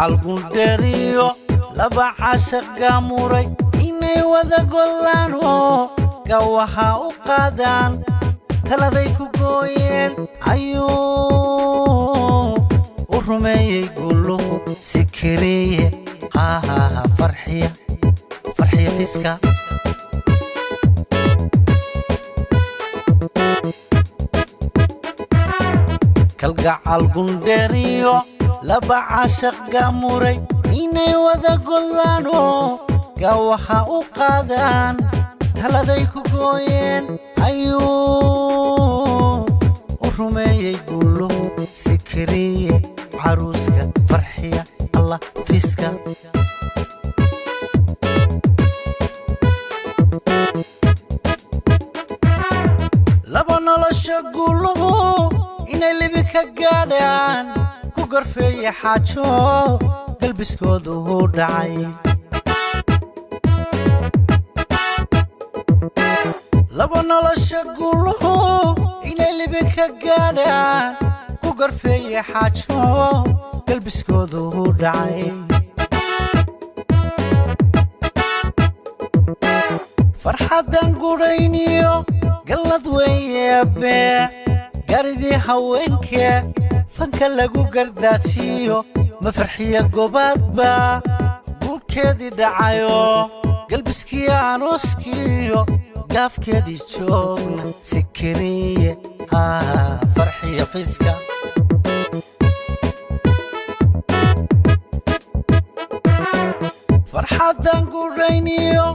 Kalgacal gundheeriyo laba caashaq gaamuray inay wada gollaanoo gawaha u qaadaan taladay ku gooyeen ayuu u rumeeyey gulluhu sikiriye hahaha farxiya farxiya fiska. Kalgacal gundheeriyo laba caashaq gaamuray inay wada gollaanoo gawaha u qaadaan taladay ku gooyeen ayuu u rumeeyey gulluhu sikiriye caruuska farxiya allah fiska. Laba nolosha guuluhu inay libi ka gaadhaan ku gorfeeye xaajo galbiskoodu dhacay. Laba nolosha guuluhu inay libi ka gaadhaan ku gorfeeye xaajo galbiskoodu dhacay. Farxaddan gudhayniyo gallad weeye abbee garidii haweenke fanka lagu gardaadsiiyo ma farxiya gobaadba guurkeedii dhacayo galbiskii arooskiiyo gaafkeedii joogna sikiriye haa farxiya fiska. Farxaddan gudhayniyo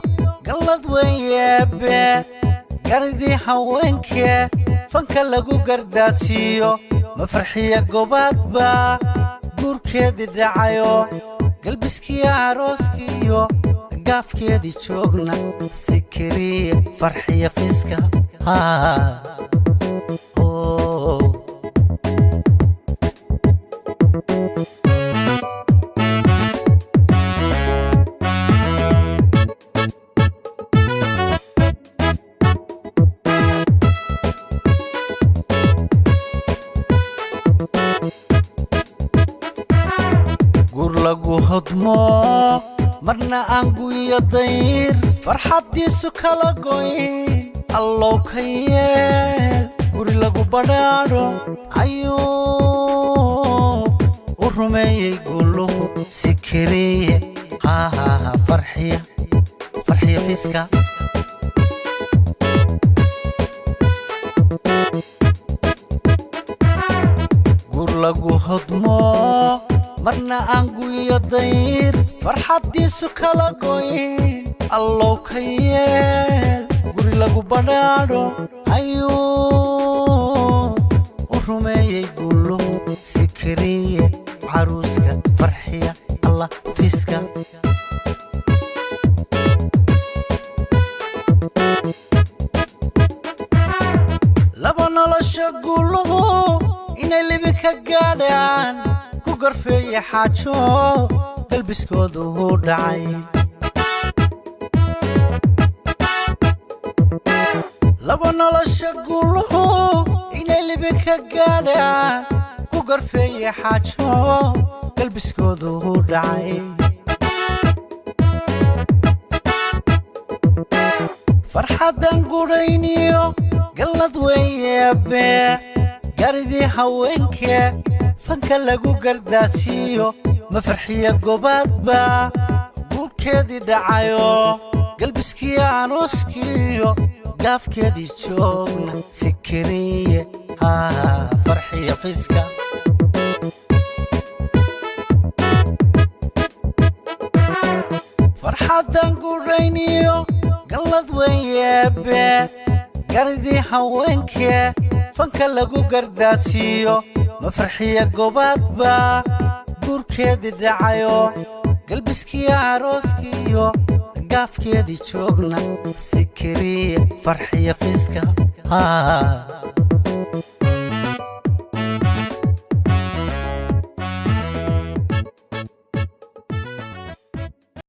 gallad weeye abbee garidii haweenke fanka lagu gardaadsiiyo ma farxiya gobaadba guurkeedii dhacayo galbiskii arooskiiyo gaafkeedii joogna sikiriye farxiya fiska haa oh. Guur lagu hodmo marna aan guyo dayr farxaddiisu kala goyn allow ka yeel guri lagu badhaadho ayuu u rumeeyey gulluhu sikiriye hahaha farxiya farxiya fiska. Guur lagu hodmo marna aan guyo dayr farxaddiisu kala goyn allow ka yeel guri lagu badhaadho ayuu u rumeeyey gulluhu sikiriye caruuska farxiya allah fiska. Laba nolosha guuluhu inay libi ka gaadhaan ku gorfeeye xaajo galbiskoodu dhacay. Laba nolosha guuluhu inay libi ka gaadhaan ku gorfeeye xaajo galbiskoodu dhacay. Farxaddan gudhayniyo gallad weeye abbee garidii haweenke fanka lagu gardaadsiiyo ma farxiya gobaadba guurkeedii dhacayo galbiskii arooskiiyo gaafkeedii joogna sikiriye haa farxiya fiska. Farxaddan gudhayniyo gallad weeye abbee garidii haweenke fanka lagu gardaadsiiyo ma farxiya gobaadba guurkeedii dhacayo galbiskii arooskiiyo gaafkeedii joogna sikiriye farxiya fiska haa.